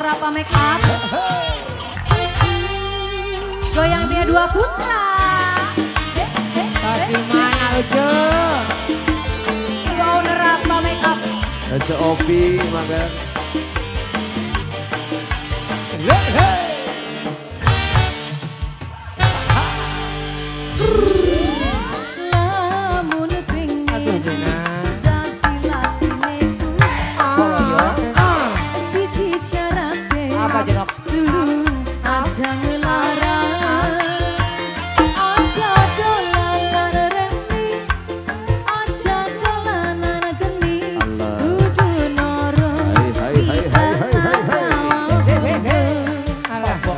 owner Rapa Make Up. Goyang punya dua putra. Di mana Ujo? Ibu owner Rapa Make Up. Aja Opi, mangga. Lamun pengen dadi latine siji syarate apa jenok? Dulu aja ngelarang, aja dolanan remi, aja dolanan geni, kudu noro. Hai hai hai hai hai hai.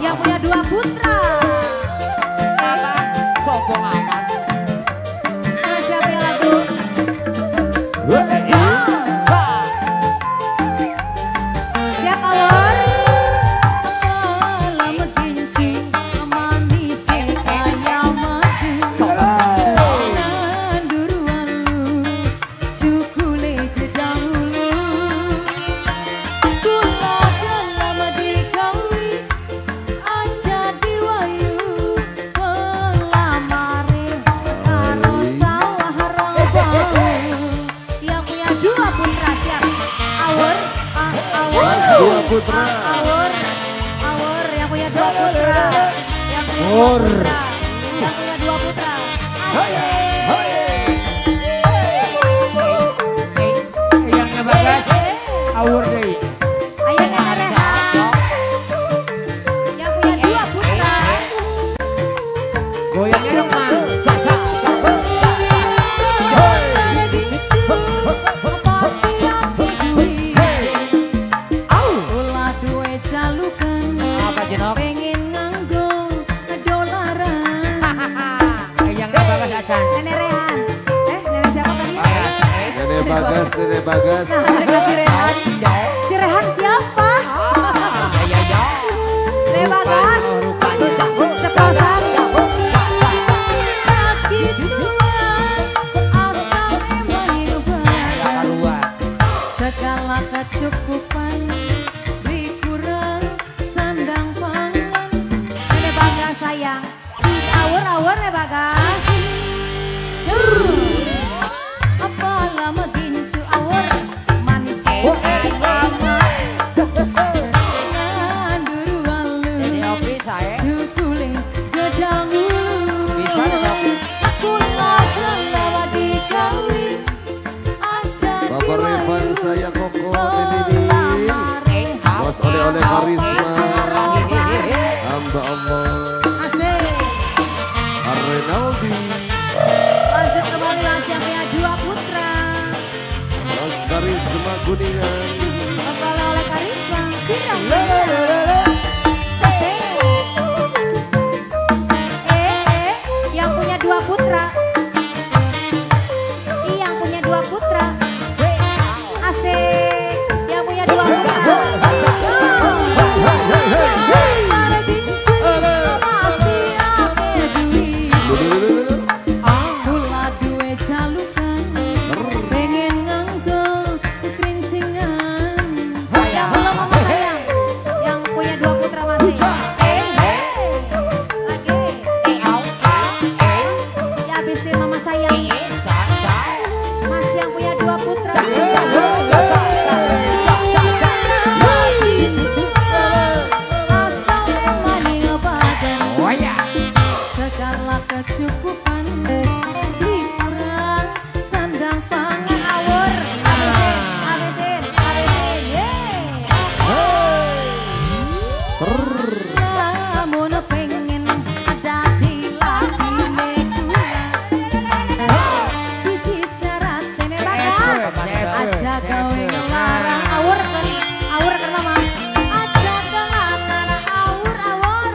Yang punya dua putra. Apa? Sombong amat. Siapa yang lagu? Siap awor? Alam gincu manis kaya madu. Nandur walu cukule gedahulu. Kula gelem digawe aja diwayu pelamare karo sawah rawa. Yang punya dua putra siap. Awor, awor, dua putra. Awor, awor yang punya dua putra. Yang punya dua putra. Yang punya dua putra. Asik. Yang Bagas awur deh. Ayo Nenek Rehan. Yang punya dua putra. Goyangnya dong, Mang. Apa jenok? Pengen nganggo dolaran. Yang Bagas acan. Nenek Rehan. Nenek siapa tadi? Nenek Bagas, Nenek Bagas. Nah, si Rehan. Si Rehan siapa? Ya ya ya. Nenek Bagas. Ceplosan. Segala kecukupan beli kurang sandang pangan. Nenek Bagas sayang. Awur-awur Nenek Bagas. Apalah megincu awur manis kaya madu. Nandur walu Jadi Opi saya. cukule gedang ulu. Bisa Nenek Opi. Kula gelem digawe aja Bapak Revan saya Koko Deddy. Bos oleh-oleh Karisma. Hamba Allah. Asik. Renaldi. Lanjut kembali mas yang punya dua putra. Bos Karisma Kuningan. Mas oleh-oleh Karisma. Pirang. Asik. Yang punya dua putra. Yang punya dua putra. Asik. Yang punya dua putra. Pasti akeh duit. Kula duwe jalukan, pengen nganggo kerincingan. Yang belum mama sayang, yang punya dua putra masih. Lagi. Ya habisin mama sayang. Mas yang punya dua putra. Asal emane badan. Oh ya. Segala kecukupan beli kurang sandang pangan awur. Habisin, habisin, habisin. Yeay. Lamun pengen dadi lakine kula. Siji syarat Nenek Bagas. Aja gawe ngelarang awur kan, awur kan mama. Aja dolanan awur awur,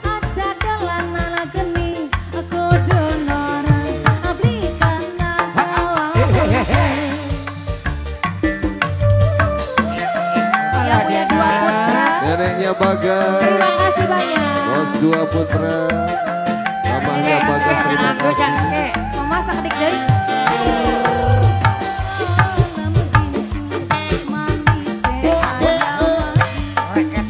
aja dolanan geni kudu nora beli kena Yang punya dua putra. Neneknya Bagas. Terima kasih banyak. Bos dua putra. Mamahnya Bagas terima kasih. Mama sakedik deui. Reket.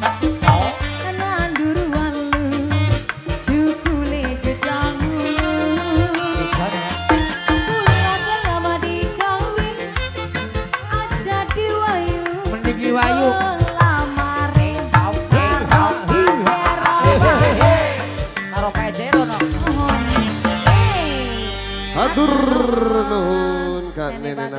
Matur nuwun Kak Nene.